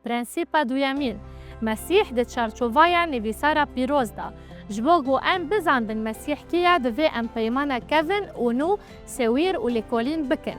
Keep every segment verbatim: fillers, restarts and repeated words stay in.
Prensîpa duyemîn, Mesîh di çarçovaya nivîsara pîroz de. Ji bo ku em bizanbin Mesîh kî ye, divê em peymana kevin û nû sewîr û lêkolîn bikin.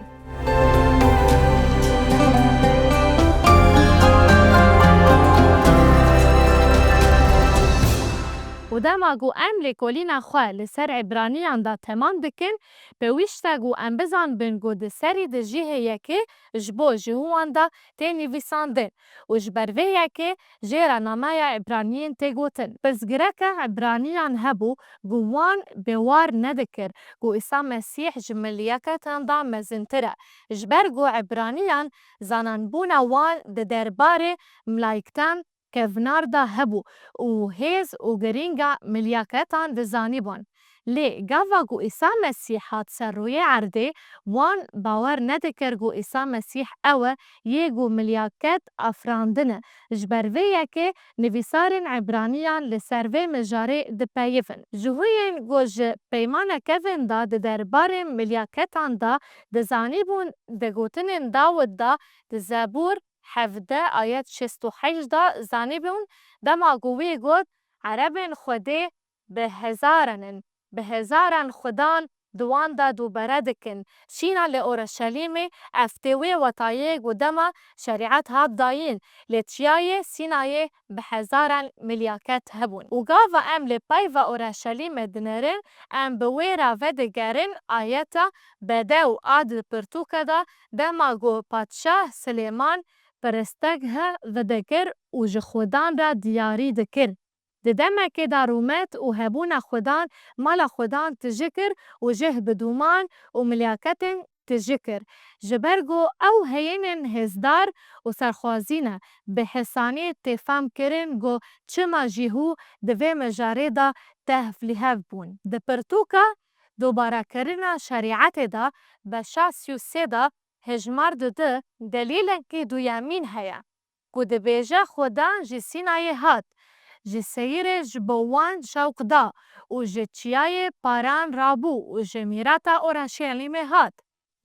Û dema ku em lêkolîna xwe li ser Ebraniyan de temam dikin, pêwîst e ku em bizanbin ku di serî di cihê yekê ji bo Jihûwan de tê nivîsandin û ji ber vê yekê jê re nameya Ebraniyên tê gotin. Pirsgirêka Ebraniyan hebû ku wan bawer nedikir ku Îsa Mesîh ji milyaketan de mezintir e, ji ber ku Ebraniyan zananbûna wan di derbarê milayketan kevnar de hebû û hêz û girînga milyaketan dizanîbûn. Lê gava ku Îsa Mesîh hat ser rûyê erdê, wan bawer nedikir ku Îsa Mesîh ew e yê ku milyaket afirandine. Ji ber vê yekê nivîsarên Ebraniyan li ser vê mijarê dipeyivin. Jihûyên ku ji Peymana Kevin de di derbarê milyaketan de dizanîbûn, di gotinên Dawid de di Zebûr hevdeh ayet şêst û heşt de zanîbûn, dema ku wî got, Erebên Xwedê bi hezaran in, bi hezaran xudan di wan de dûbere dikin. Şîna li Orşelîmê, ev tê wê wetayê ku dema şerîet hat dayîn, li Çiyayê Sînayê bi hezaran milyaket hebûn. Û gava em li peyva Orşelîmê dinêrin, em bi wê re vedigerin ayeta bedew a di pirtûka de, dema ku Padşah Silêman pirsgeh vedikir û ji xudan re diyarî dikir. Di demekê de rûmet û hebûna xudan, mala xudan tije kir û cih bi dûman û milyaketên tije kir. Ji ber ku ew heyînên hêzdar û serxwezî ne, bi hesanî tê fehmkirin ku çima Jihû di vê mijarê de tevlihev bûn. Di pirtûka Dubarekirina Şerîetê de beşa sî û sê de hejmar dide delîlekî duyemîn heye, ku dibêje Xudan ji Sînayê hat, ji Seyîrê ji bo wan şewq da û ji Çiyayê Paran rabû û ji mîrata Orşelîmê hat.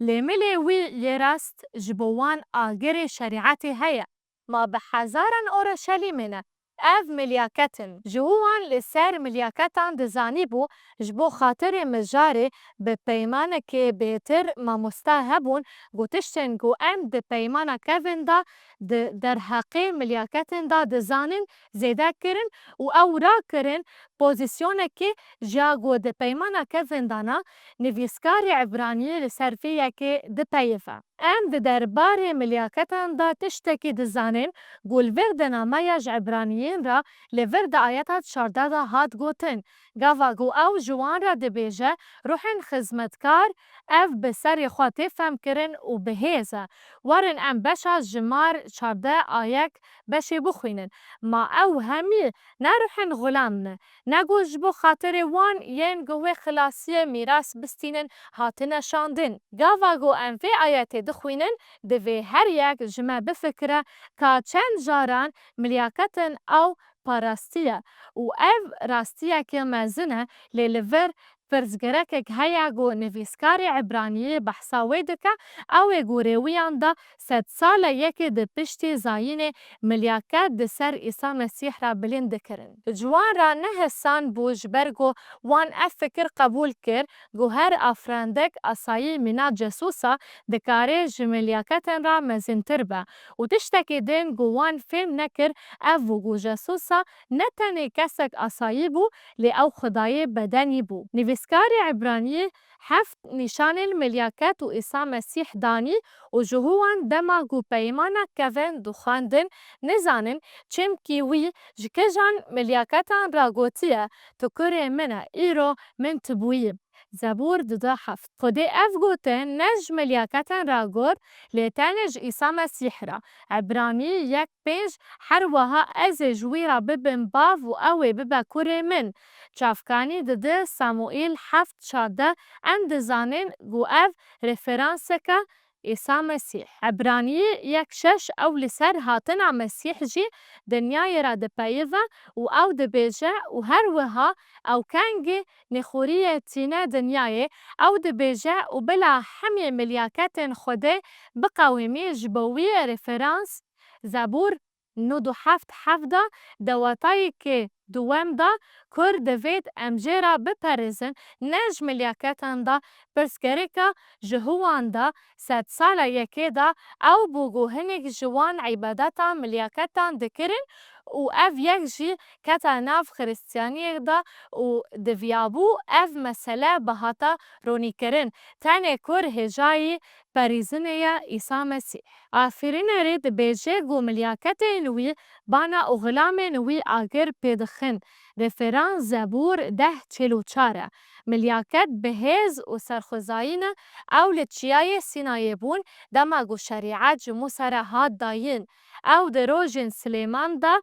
Lê milê wî yê rast ji bo wan agirê şerîetê heye. Ma bi hezaran Orşelîmê ne, ev milyaket in. Jihûwan li ser milyaketan dizanîbû, ji bo xatirê mijarê bi peymanekê bêtir mamoste hebûn, ku tiştên ku em di Peymana Kevin de di derheqê milyaketên de dizanin zêde kirin û ew rakirin pozîsyonekê ji ya ku di Peymana Kevin de ne, nivîskarê Ebraniyê li ser vê yekê dipeyive. Em di derbarê milyaketan de tiştekî dizanin, ku li vir di nameya ji Ebraniyên re, li vir di ayeta çardeh de hat gotin, gava ku ew ji wan re dibêje, ruhên xizmetkar, ev bi serê xwe tê fehmkirin û bi hêz e. Werin em beşa jimar çardeh a yek beşê bixwînin. Ma ew hemî ne ruhên xulam ne, ne ku ji bo xatirê wan yên ku wê xilasiyê mîras bistînin hatine şandin. Gava ku em vê ayetê dixwînin, divê her yek ji me bifikire ka çend caran milyaketin ew parastî ye û ev rastiyeke mezin e, lê li vir pirsgirêkek heye ku nivîskarê Ebraniyê behsa wê dike, ew ê ku rêwiyan de sedsala yekê di piştî zayînê milyaket di ser Îsa Mesîh re bilind dikirin. Ji wan re ne hesan bû, ji ber ku wan ev fikir qebûl kir ku her afirandek asayî mîna cesûsa dikare ji milyaketan re mezintir be û tiştekî din ku wan fêm nekir ev bû ku cesûsa ne tenê kesek asayî bû, lê ew xwedayê bedenî bû. Nivîskarê Ebraniyê heft nîşanên milyaket û Îsa Mesîh danî û ji hû wan dema ku Peymana Kevin dixwendin, nizanin çimkî wî ji kijan milyaketan re gotiye, Tu kurê min e, îro min tu bûyî. Zebûr duda heft. Xwedê ev gotin ne ji milyaketan re got, lê tenê ji Îsa Mesîh re. Ebranî yek pênc, Her wiha ez ê ji wî re bibim bav û ew ê bibe kurê min. Çavkanî dide Samuîl heft çardeh, em dizanin ku ev referanseke Îsa Mesîh. Ebranî yek şeş, ew li ser hatina Mesîh jî dinyayê re dipeyive û ew dibêje, û her wiha ew kengê nêxuriyê tîne dinyayê, ew dibêje, û bila hemî milyaketên Xwedê biqewimî ji bo wî referans, Zebûr nod û heft heft de, di watayekê duwem de, kur divêt em jê re biperêzin, ne ji milyaketan de pirsgirêka ji hûwan de sedsala yekê de ew bû ku hinek ji wan îbadeta milyaketan dikirin û ev yek jî kete nav Xiristiyaniyê de û diviyabû ev mesele bihata ronîkirin, tenê kur hêjayî perîzinê ye Îsa Mesîh. Afirînerê dibêje ku milyaketên wî bana û xilamên wî agir pê dixin. Referans Zebûr deh çil û çar e. Milyaket bi hêz û serxwezayî ne, ew li Çiyayê Sînayê bûn, dema ku şerîet ji Mûsa re hat dayîn. Ew di rojên Silêman de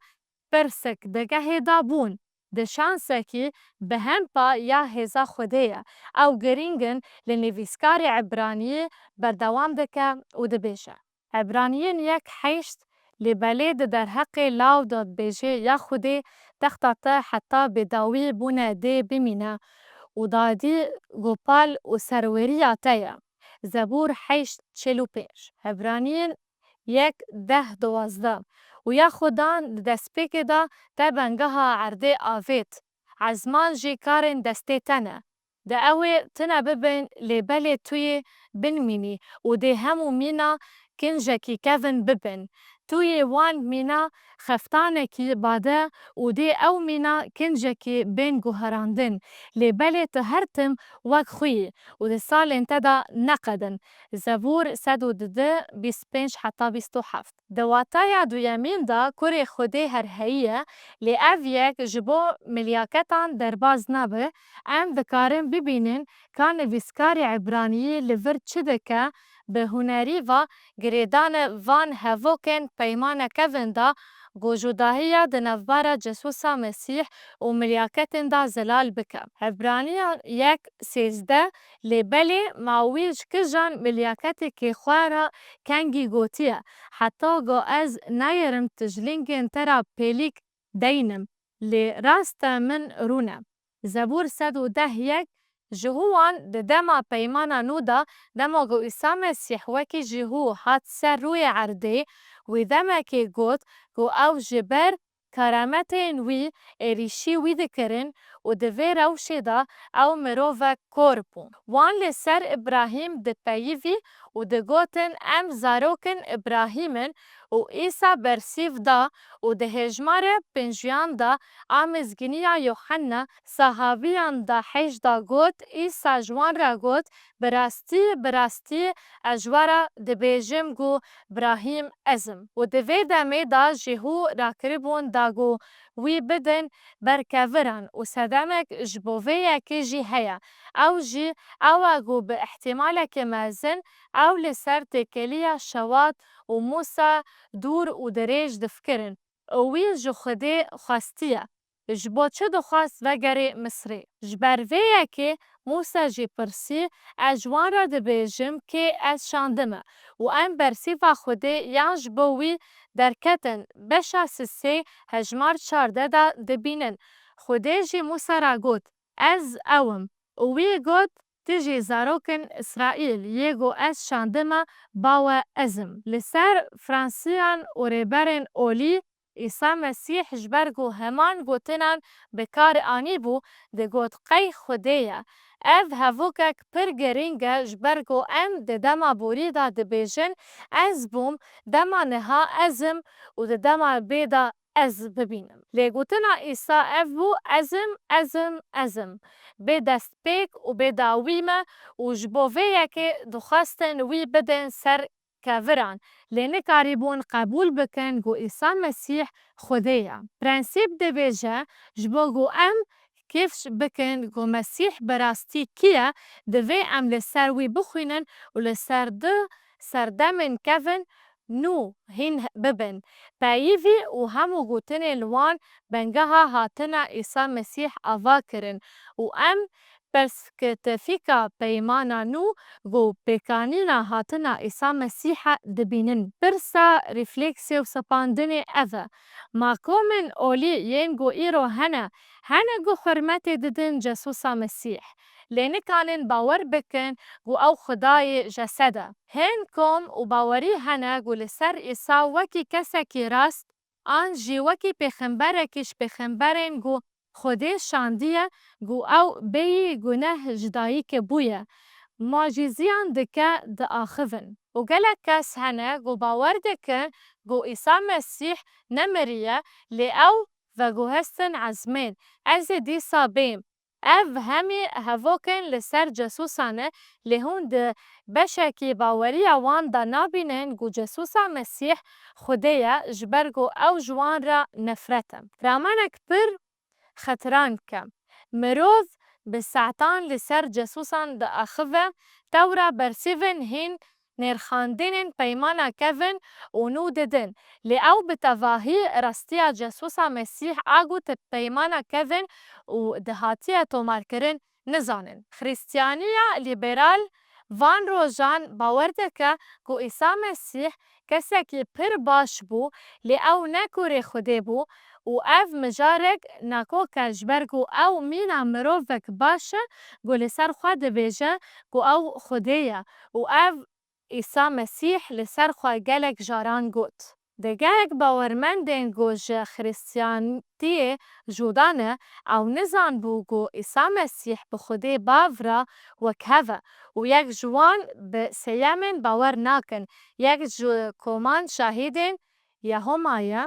pirsik di gehê de bûn. Di şansekî bi hempa ya hêza Xwedê ye. Ew girîng in li nivîskarê Ebraniyê berdewam dike û dibêje. Ebraniyên yek heşt, lê belê di derheqê law de dibêje, ya Xwedê, texta te heta bêdawî bûne dê bimîne û dadî gopal û serweriya te ye. Zebûr heşt çil û pênc. Ebraniyên yek deh duwazdeh. Û ya Xudan di destpêkê de te bengeha erdê avêt, ezman jî karên destê te ne. Di ewê tune bibin, lê belê tu yê binmînî û dê hemû mîna kincekî kevin bibin. Tu yê wan mîna xeftanekî bade û dê ew mîna kincekî bên guherandin. Lê belê tu her tim wek xwe yî û di salên te de neqedin. Zebûr sed û dide, bîst pênc heta bîst û heft. Di wataya duyemîn de kurê Xwedê her heyî ye, lê ev yek ji bo milyaketan derbas nabe. Em dikarin bibînin ka nivîskarê Ebraniyî li vir çi dike, bi hunerî va girêdane van hevokên peymana kevin de ku cudahiya di navbera Cesûsa Mesîh û milyaketên de zelal bike. Ebraniyan yek sêzdeh. Lê belê ma wî ji kijan milyaketekê xwe re kengî gotiye, heta ku ez neyêrim tijlîngên te re pêlîk deynim, lê rast e min rûne. Zebûr sed û deh yek. Ji hû wan di dema peymana nû de, dema ku Îsa Mesîh wekî ji hû hat ser rûyê erdê, wî demekê got ku ew ji ber kerametên wî êrîşî wî dikirin û di vê rewşê de ew mirovek kor bû. Wan li ser Îbrahîm dipeyivî û digotin, em zarokên Îbrahîm in û Îsa bersîv da û di hejmarê pêncûyan de a mizgîniya Yohanna Sahabiyan de heşt de got, Îsa ji wan re got, bi rastî, bi rastî ez ji we re dibêjim ku Birahîm ez im. Û di vê demê de ji hû rakiribûn da ku wî bidin ber keviran û sedemek ji bo vê yekê jî heye. Ew jî ew e ku bi îhtîmalekî mezin ew li ser têkiliya şewat û Mûsa dûr û dirêj difikirin. Û wî ji Xwedê xwestiye. Ji bo çi dixwest vegerê Misrê? Ji ber vê yekê Mûsa jî pirsî, ez ji wan re dibêjim kê ez şandime û em bersîva Xwedê yan ji bo wî derketin beşa sisê hejmar çardeh de dibînin. Xwedê jî Mûsa re got, ez ew im. Û wî got, tu jî zarokên Îsraîl yê ku ez şandime, bawe ez im. Li ser Fransiyan û rêberên olî Îsa Mesîh ji ber ku heman gotinan bi kar anîbû, digot, qey Xwedê ye. Ev hevokek pir girîng e, ji ber ku em di dema borî de dibêjin, ez bûm, dema niha ez im û di dema bê de ez bibînim. Lê gotina Îsa ev bû, ez im, ez im, ez im. Bê destpêk û bê dawî me û ji bo vê yekê dixwestin wî bidin ser keviran, lê nikarîbûn qebûl bikin ku Îsa Mesîh Xwedê ye. Prensîp dibêje, ji bo ku em kifş bikin ku Mesîh bi rastî kî ye, divê em li ser wî bixwînin û li ser du serdemên kevin nû hîn bibin. Peyivî û hemû gotinên wan bengeha hatina Îsa Mesîh ava kirin û em perspektîfîka peymana nû ku pêkanîna hatina Îsa Mesîh e dibînin. Pirsa refleksiyê û sepandinê ev e. Ma komên olî yên ku îro hene, hene ku hurmetê didin Cesûsa Mesîh, lê nikanin bawer bikin ku ew Xwedayê jesed e. Hin kom û bawerî hene ku li ser Îsa wekî kesekî rast an jî wekî pêxemberekî ji pêxemberên ku Xwedê şandiye ku ew bêyî guneh ji dayikê bûye, ma jî ziyan dike diaxivin. Û gelek kes hene ku bawer dikin ku Îsa Mesîh nemiriye, lê ew veguhestin ezmên, Ez ê dîsa bêm. Ev hemî hevokên li ser cesûsan e, lê hûn di beşekî baweriya wan de nabînin ku cesûsa Mesîh Xwedê ye, ji ber ku ew ji wan re nefret e. Ramenek pir xetiran ke. Mirov bi saetan li ser cesûsan diaxive, tewra bersivên hîn nirxandinên peymana kevin û nû didin. Lê ew bi tevahî rastiya cesûsa Mesîh a ku di peymana kevin û dihatiye tomarkirin nizanin. Xrîstiyaniya lîberal van rojan bawer dike ku Îsa Mesîh kesekî pir baş bû, lê ew ne kurê Xwedê bû û ev mijarek nakok e, ji ber ku ew mîna mirovek baş e ku li ser xwe dibêje ku ew Xwedê ye û ev Îsa Mesîh li ser xwe gelek caran got. Di gelek bawermendên ku ji Xrîstiyanitiyê cuda ne, ew nizanbû ku Îsa Mesîh bi Xwedê Bav re wek hev e û yek ji wan bi sêyemên bawer nakin, yek ji koman şahidên Yehoma ye.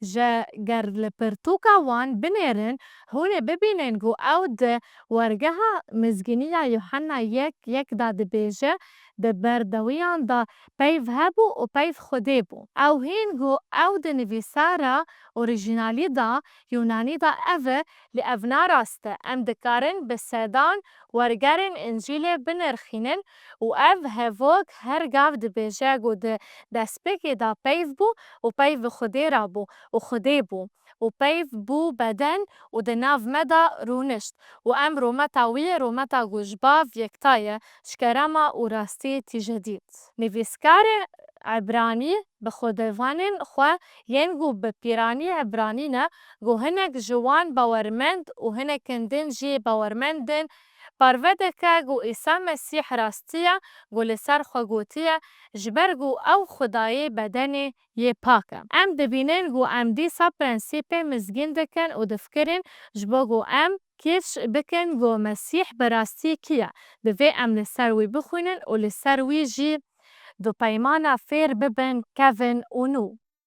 Ji ger li pirtûka wan binêrin, hûn ê bibînin ku ew di wergeha Mizgîniya Yuhanna yek yek de dibêje, di berdewiyan de peyv hebû û peyv Xwedê bû. Ew hîn ku ew di nivîsara orîjînalî de, Yûnanî de ev e, lê ev narast e. Em dikarin bi sedan wergerên Încîlê binirxînin û ev hevok her gav dibêje ku di destpêkê de peyv bû û peyv bi Xwedê re bû û Xwedê bû û peyv bû beden û di nav me de rûnişt û em rûmeta wî, rûmeta ku ji Bav yekta ye, ji kerema û rastî tîje dît. Nivîskarê Ebranî bi xwedêvanên xwe yên ku bi pîranî Ebranî ne, ku hinek ji wan bawermend û hinekên din jî bawermend in, parve dike ku Îsa Mesîh rastî ye, ku li ser xwe gotiye, ji ber ku ew Xwedayê bedenê yê pak e. Em dibînin ku em dîsa prensîpê mizgîn dikin û difikirin, ji bo ku em kêş bikin ku Mesîh bi rastî kî ye, divê em li ser wî bixwînin û li ser wî jî du peymana fêr bibin, kevin û nû.